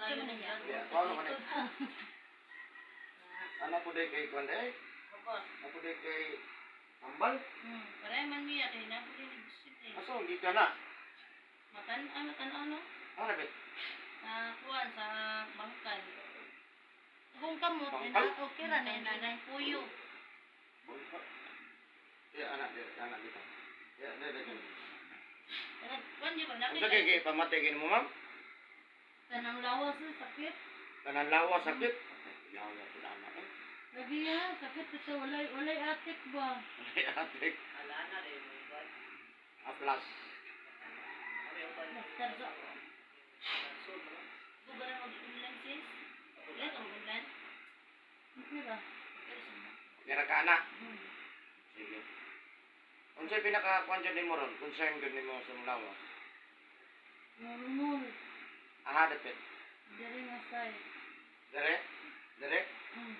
Yeah, paano man eh? Anak ko day kay kwan day. Ako day kay Ambal. Paray man miya kay na ko din visit eh. Asa hindi ka na? Matan ano tan ano? Ano ba? Sa kuan sa bangkal. Kung kamot, Bangkal? na okay ra na yun. Nanay puyo. Bangka. Ya, anak dia, anak dito. Ya, dia dia. Pero kuan di ba Unsa nakita? kay kay pamatay gin mo, ma'am? Tanang lawas na sakit. Tanan lawa sakit. Yawa pud anak eh. Lagi ya, sakit ito. Walay, walay atik ba? Ay, atik. Aplas. Basta sa Ko ba na mag-unlan sis? Wala ka mag-unlan? okay ra. Mira ka anak. Sige. Unsay pinaka kuan jud nimo ron? Concern jud nimo sa imong lawas? Normal. Aha, dapit. Dere nga say. Dere? Dere?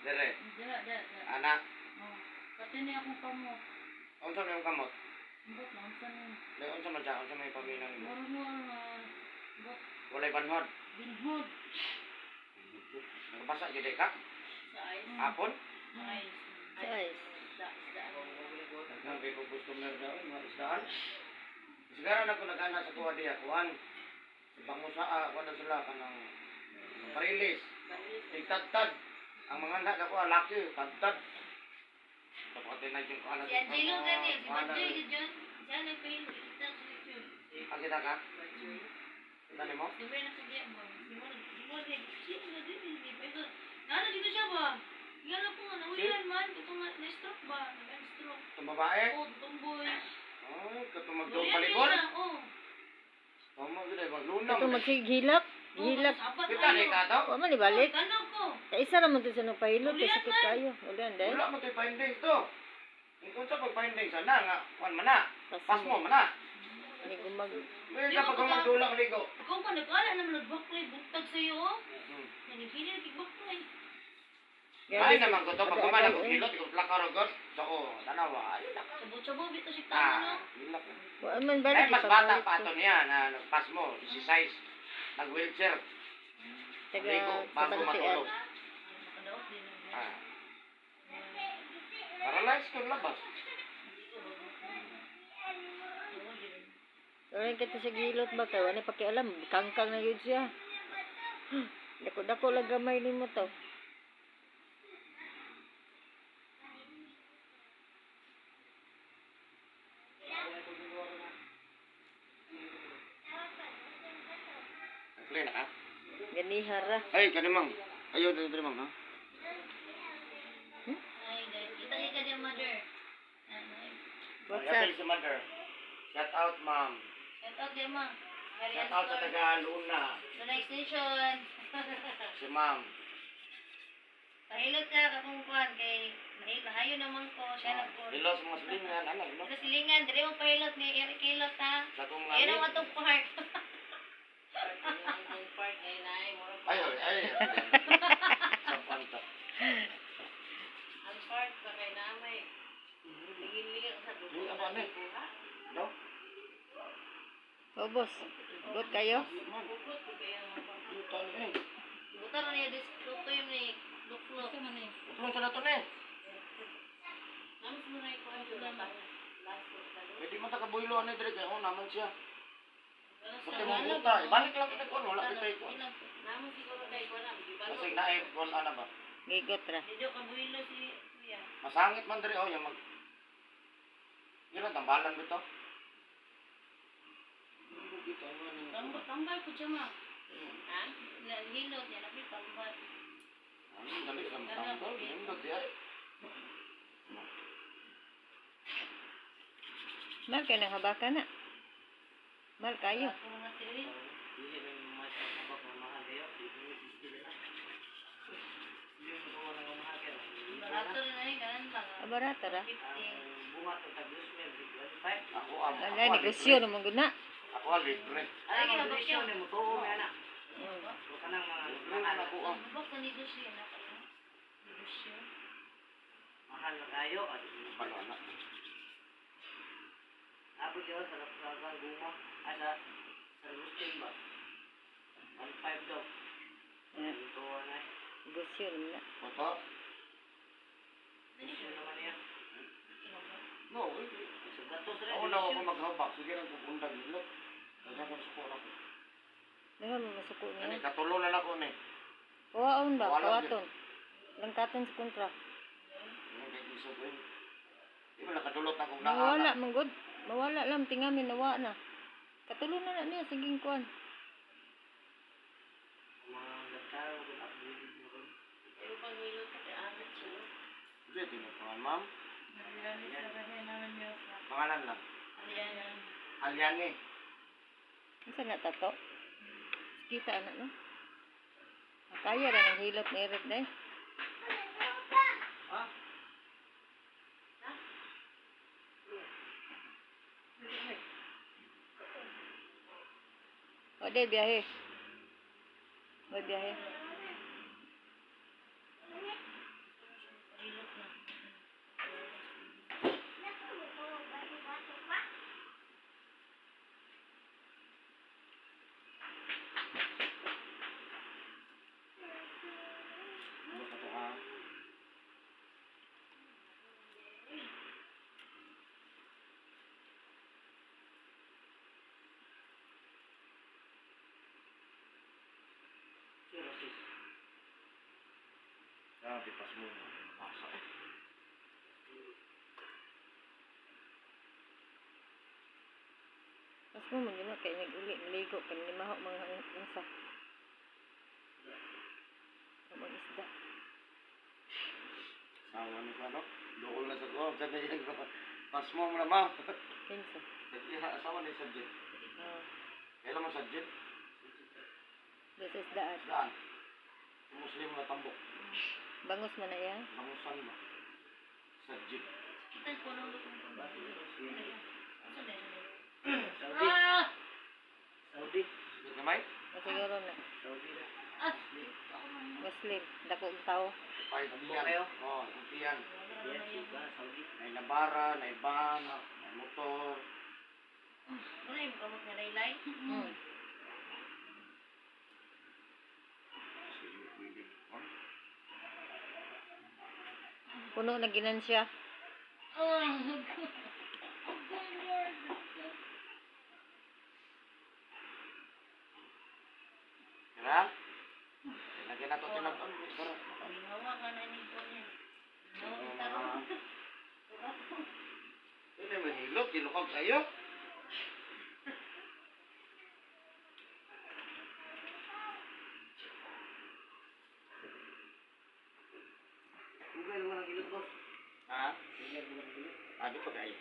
Dere. Dere, dere, dere. Anak, Oh. Pati ni akong kamot. unsa may imong kamot? Ambot na, unsa ni. Dai unsa man siya? Unsa may paminaw nimo? Normal nga. Ambot. Walay banhod. Binhod. Nakabasa jud ka? Sa ice. Hapon? Sa ice. Sa ice. Sa isda. Daghan kay ko customer daw mga isdaan. Sigara na ko nagana sa kuha diya kuan. Sa bangusa ah, kuan na sila kanang parilis. Tigtagtag. Ang mga anak ako laki, tagtag. Tapos na yung kuan na. Si Angelo gani, si Badjoy gid yun. Siya nagpahil kita sa YouTube. Ang kita ka? Kita nimo? Di ba na kaya mo? Si mo si mo si mo na din ni pero nana dito siya ba? Ngano ko nga nauyan man katong na stroke ba? Nag-stroke. Itong babae? Oh, tumboy. Ay, katong magdong Nauyan balibol. siya, oh. Tama gid ay maglunang. Ito magsighilak. Oh, Gihilak. sabat Kita ni kayo. ka to? Wa man ibalik. Tanaw ko. Sa isa ra man to sa nagpahilot kay Ulian sakit man. kayo. Ulian dai. Wala mo to'y findings to. Kung unsa pag findings ana nga kuan man na. Pas mo man na. Ni gumag May kapag magdulang ligo. Ikaw pa nag-ala naman nagbaklay buntag sa iyo. Oh. Nanghihili na baklay. Ay naman ko to pag kuman ako Agay-agay, eh. hilot ko plaka ro god. So tanawa ayo na. Sabo-sabo bito si tama no. Ah, hilak. Wa man balik. Ay mas bata ipabalik pa to. ato niya na nagpas mo, si size nag wheelchair, Taga ligo sa bago bantian. matulog. Makadaot din. Ah. Paralyzed ko labas. Ulian kita sa gilot ba kay wala pakialam kangkang na yun siya. Dako dako lang gamay nimo to. Clear na ka? Ganihara. Ay kani mang. Ayo diri mang ha. Ay guys, kita ka din mother. Ano, eh. What's Ay, up? apil si mother. Shout out ma'am. Shout out din ma. Marian Shout out sa Store. taga Luna. Luna Extension. Si ma'am. Pahilot ka kakong kuan kay nahayo naman ko siya Ah, nagpo. Hello sa mga silingan, ano, no? Sa silingan, diri mo pahilot ni Eric Hilot ha. Sa akong mga Ayun ang ami. atong park. Ay, ay, ay. Sa panta. Ang part ba kay namay? Lingin-lingin sa dugo. Di, aba, ano eh? No? Oh, boss. Good kayo? Man, yuta ni eh. Buta ra niya dis luto yung ni luklok. Utong sa nato ni. Namis mo na ikuha yung Pwede man ta kabuylo ani dire kay oh naman siya. Pati mo buta, ibalik lang kita kon, wala kita ikon. Namin siguro kay kuha na. Kasi naay kon ana ba. Gigot ra. Medyo kabuhilo si kuya. Masangit man dire oh yang mag Yun ang tambalan bito. Tambal tambal ko siya ma. Ha? Hilot niya nabi tambal. Ano dali sa tambal, nindot di ay. Mal kay nang habaka na. Mal kayo. Ako mga tiri. Barato na ni ganan lang. Ah, barata ra. 50. Ako ang Ala negosyo naman gud na. Ako ang libre. Ay, ginabak siya. Libre na ako ang. Nabak sa negosyo na kayo. Negosyo. Mahal na kayo at Balo anak. abot yun sa sa guma at sa sa Rustin ba? Negosyo naman na. Oto? Negosyo naman niya. No, eh. Sa gatos rin. Ako na ako maghawak. Sige lang kung undag hilot. Kaya ko suko na ko. Dahil mo masuko Ani niya. katulo na lang ko ni. Kuwaon ba? Wala Kuwaton. Langkaton sa kontra. Ano kay isa ko yun. Di ba nakadulot na kung Mawala naa. man gud. Mawala lang tingamin nawa na. Katulo na na niya sige kuan. Mga nagtaro ko na upgraded na ron. Pero pag hilot ka kay angat siya. Hindi tinutuan, ma'am. Pangalan lang. Ayan. Alyani. Unsa na tato? Kita ana no. Kaya ra ng hilot ni Eric day. Ha? O day biyahe. May biyahe. Hilot na. Ano ka to ha? Cirrhosis. Ah, pipas mo. Masa eh. Mas mo man gina kay nag-uli naligo kan limaho mga unsa. Mga isda. Sawa ni ko ano? Dool na sa ko. Sabi niya ko. Pas mo na ma'am. Kinsa? Iha asawa ni subject. Ah, Kailan mo subject? this is daan. Daan. Muslim na tambok. Bangus man na iya. Bangusan ba? Subject. Kita ko lang lutong ko. Ano na yun? Saudi. Ah! Saudi. Sige kamay. Masiguro na. Saudi na. Ah! Muslim. Dako ang tao. Five Tambok yan. kayo? Oo, oh, yan. Yan, suga, Saudi. May nabara, may van, may motor. Ano yung kamot nga laylay? Mm. Sige, pwede. Oh. Puno na ginansya. Oh, Tira? Lagyan na to tinag-on. Tara. Hawa ka na ni ko niya. Hawa ka na. Hindi mo hilot, kilukog kayo. Lugay naman ang ilot, boss. Ha? Lugay naman ang ilot. Ah, di pa kayo.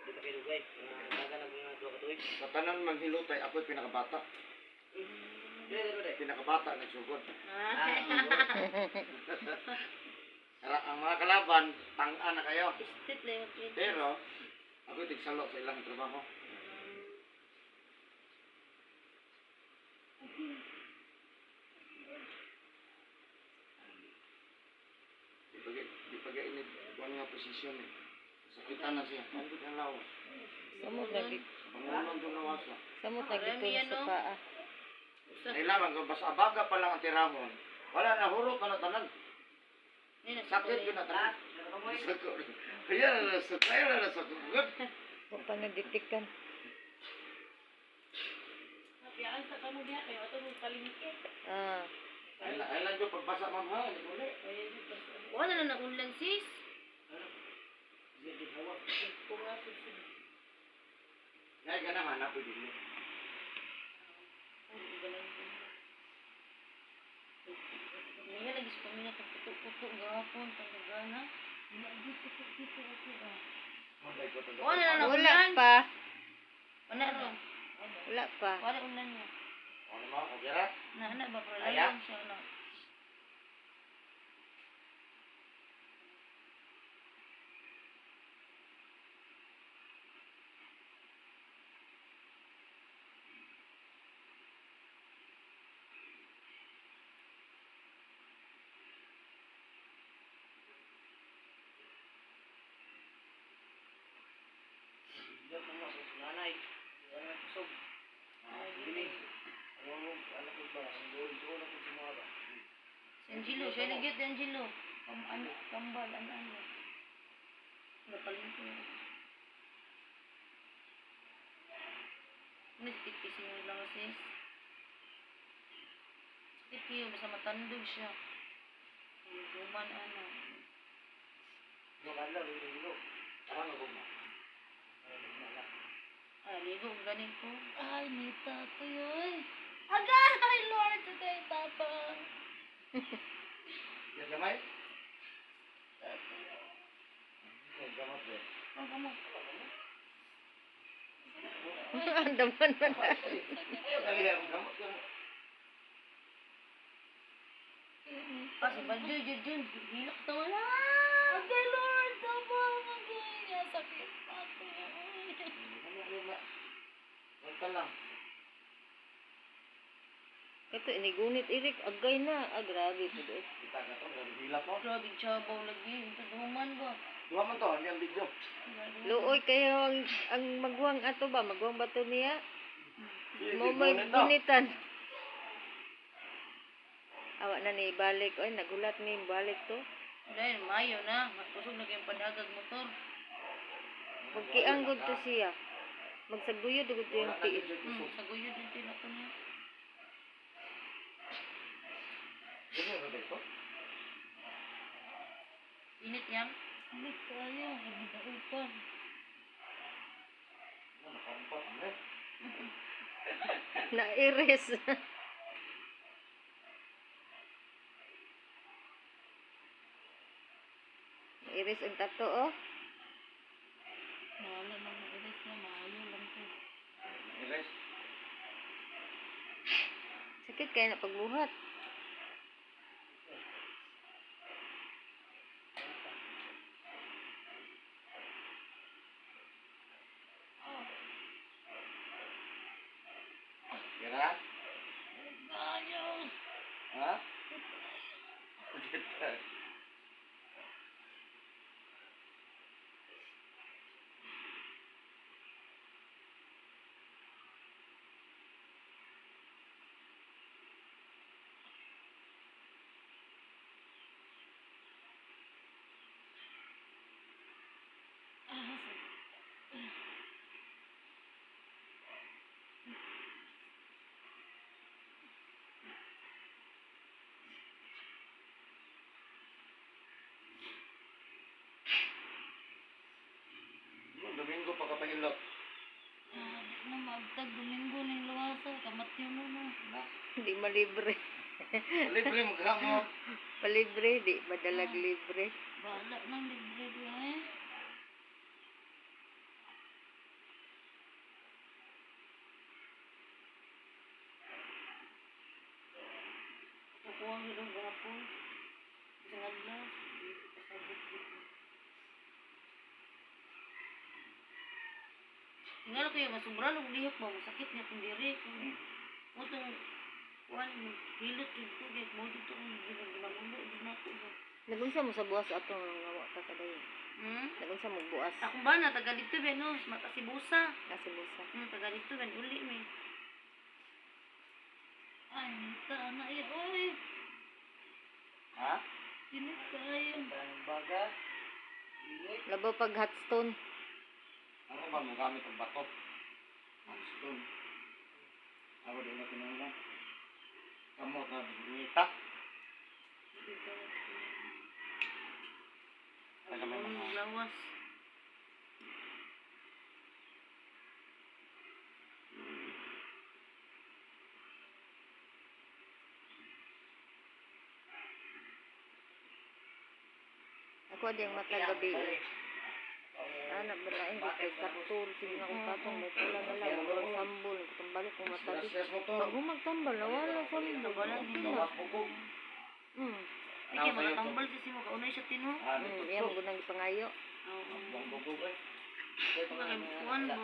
Di pa kayo lugay. Mga daga na mga duha ka tuig. Sa tanan manghilot ay ako'y pinakabata. Dili, dili, dili. Pinakabata nagsugod. Ah, Kaya ang mga kalaban, tang-a na kayo. Istit na yung pin. Pero, ako'y tigsalo sa ilang trabaho. Di pa di pa init kuan nga posisyon eh. Sakitan na siya. Ang ang lawas. Samot na gi- Pangulong tong lawas ah. samot na gitun sa paa. Kailangan kung basta abaga pa lang ang tirahon, wala na hurot na na tanan. Sakit yun na tanan. Sako. Kaya na nasa, kaya na nasa. Wa pa na-detect kan. Piyaan sa kamo diha kayo ato mong palengke. Ah, Ay lang yung pagbasa ma'am ha, hindi ko ulit. Wala na na unlan sis. Di hawa. Kaya ka naman, napoy din mo. Niya lagi sa pamilya puto-puto gahapon tangagana. Wala na na wala unlan. pa. Wala na. Wala pa. Wala unlan niya. Ano mo, okay ra? Na ana ba pero Aya? layon siya na. Di ako mo sa nanay. Di ako kusog. Dili. Ano mo, ano ko ba? Ang doon doon ako sa mga ba. Si Angelo, siya nagyot ni Angelo. Ano, kambal, ano, ano. Napalin ko yun. Ano, sakit kasi yung lang sis. Sakit kayo, basta matandog siya. Human, ano. Wala, ligo. Parang nagugma. Ah, ligo, ganin ko. Ay, may tatoy, oy. Agay, Lord, today, Papa. Yan gamay? Yan gamot eh. Ang gamot. Ang daman man. Ayaw kali ang gamot. Gamot. Ah, si Banjoy, jud jud. Hilak to wala. Agay, Lord, tama, agay. Sakit, tatoy, oy. Ano na? Huwag ka lang. Kato inigunit irik agay na. Ah, grabe pud eh. Kita ka to, grabe hila po. Grabe, chabaw lagi. Ito, human ba? Duha man to, hindi ang video. Luoy kayo ang magwang ato ba? Magwang ba to niya? Mo may Gunit na. gunitan. Awa na ni balik oy nagulat ni balik to. Dahil, mayo na. Matusog na kayong padagag motor. Pagkianggod to siya. Magsaguyod gud to yung Wala na tiil. gyud kusog. Sa guyod yung tinato niya. Ganyan ba dito? Init yan? Init kayo. Nagdaupan. Ano, nakampat ano eh. Nairis. Nairis ang tato oh. Wala nang iris na. Maayo lang to. Iris. Sakit kaya na pagbuhat. Gira? Ayaw! Ha? Kita. Ano, Domingo pa kapahilot. Ah, di na maagtag Domingo ning luwasa. Kamatyo mo na. Na. Di malibre. Libre magkamot. Palibre, di madalag libre. Wala nang libre diha eh. Kukuha ko ng gapon. Isang adlaw. Dito pasabot dito. Nga kayo, masubra nung lihok ba? Masakit niya kung diri. Kung mutong kuan, hilot yung tubig. Mo dito kung ginamulo. Di na ko ba? Nagunsa mo sa buwas ato nga wa ka kadayon. Hmm? Nagunsa mo buwas Akong ba na, taga dito ba, no? Mata si Busa. nasa busa. Taga dito ba, uli mi. Ay, nita na eh, oy. Ha? Init kayo. Ang baga. Init. Labaw pag hot stone. Ano ba mo gamit ang bato? Ang stone. Ako din na kinahanglan. Kamot na ngita. Taga may mga Ang lawas. Ako di ang mata gabi. Eh. Anak balain ko kay kartul sige na kong katong mo pula na lang walang sambol tambalik kong mata di. Stress motor. Pag humagtambal nawala sambol. Okay na. Gawas bukog. Ay, kaya mga tambal siya si mo, kaunay siya tino. Ah, dito. Iya mo gunang gipangayo. Oo. Buang bukog eh. Mga kuan ba?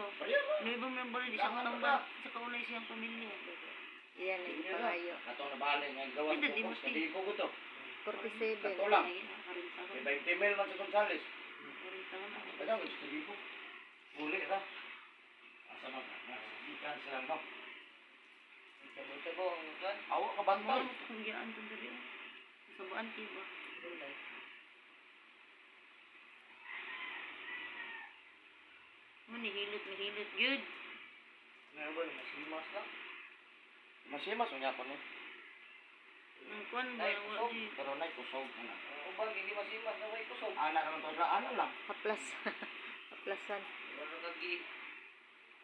May iba man ba di siya katambal. Sa kaunay siyang pamilya. Iya nang gipangayo. Ato na bali nga gawas Hindi, di bukog. mo Sa di ko to. 47. Kato lang. Ay, nakarinta ka. May 20 mil man sa Gonzales. Nakarinta ka na. Taga ko sa libo. Uli ra. Asa man gikan sila no. Tabo-tabo ang kan. Awa ka bantay. Mura mo to kung giyaan itong diri. Sa baan ba? Mo nihilot, nihilot gyud. Ngayon ba, masimas lang. Masimas unya ko ni. Ang kuan ba Ay, wa kusog. di. Pero nay kusog na. Ang uban, hindi masimas na way kusog. Ana naman to sa ano lang. Haplas. Haplasan. Wala kagi.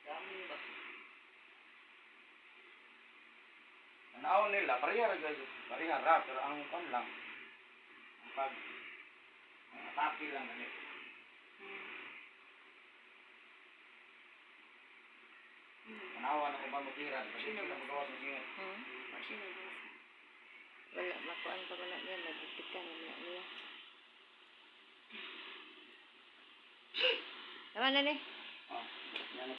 Dami ba? Tanaw nila pareha ra gyud. Pareha ra pero ang kuan lang. Ang pag ang atake lang gani. Tanawa na uban mo tira kasi Sino sila ba? magawas ng singit. Hmm? Wa siya nagawas. Wala, makuan pa man na niya. Nagtikan na niya. Tama na ni.